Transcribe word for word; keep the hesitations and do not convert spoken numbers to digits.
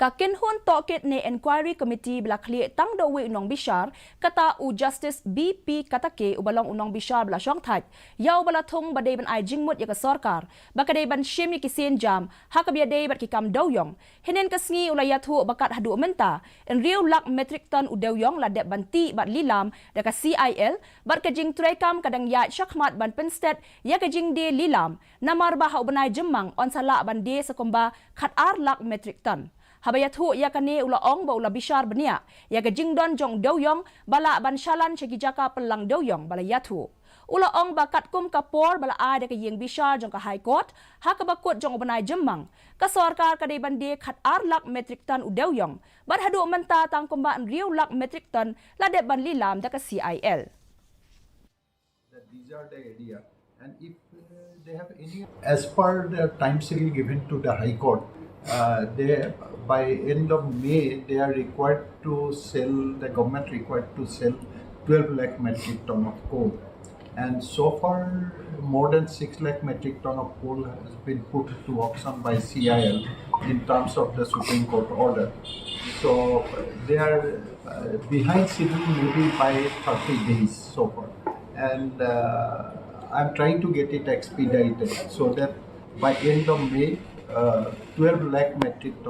Ka kynhun tohkit ne Inquiry Committee ba la khlieh tang da uwei u nongbishar, kata u Justice B P Katake uba long u nongbishar ba la shongthait ïa uba la thung ba dei ban ai jingmut ïa ka sorkar ba ka dei ban shim ïa ki sienjam ha kaba ïadei bad ki kam dewiong. Hynnin ka sngi u la ïathuh ba kat haduh mynta hynriew lak metric ton u dewiong la dep ban tih bad lilam da ka C I L, bad ka jingtreikam ka dang ïaid shakhmat ban pynstet ïa ka jingdie lilam, namar ba ha u bnai Jymmang yn sa lah ban die sa kumba khatar lak metric ton. Haba ïathuh ïa kane u la ong ba u la bishar bniah ïa ka jingdon jong u dewiong ba lah ban shalan sha ki jaka pynlang dewiong ba la ïathuh. U la ong ba katkum ka por ba la ai da ka ïing bishar jong ka High Court ha kaba kut jong u bnai Jymmang, ka sorkar ka dei ban die khatar lak metric ton u dewiong, bad haduh mynta tang kumba hynriew lak metric ton la dep ban lilam da ka C I L. That these are the area, and if uh, they have any, as per the time schedule given to the High Court, uh, they, by end of May, they are required to sell, the government required to sell twelve lakh metric ton of coal. And so far, more than six lakh metric ton of coal has been put to auction by C I L in terms of the Supreme Court order. So they are uh, behind schedule maybe by thirty days so far. And uh, I'm trying to get it expedited so that by end of May, uh, twelve lakh metric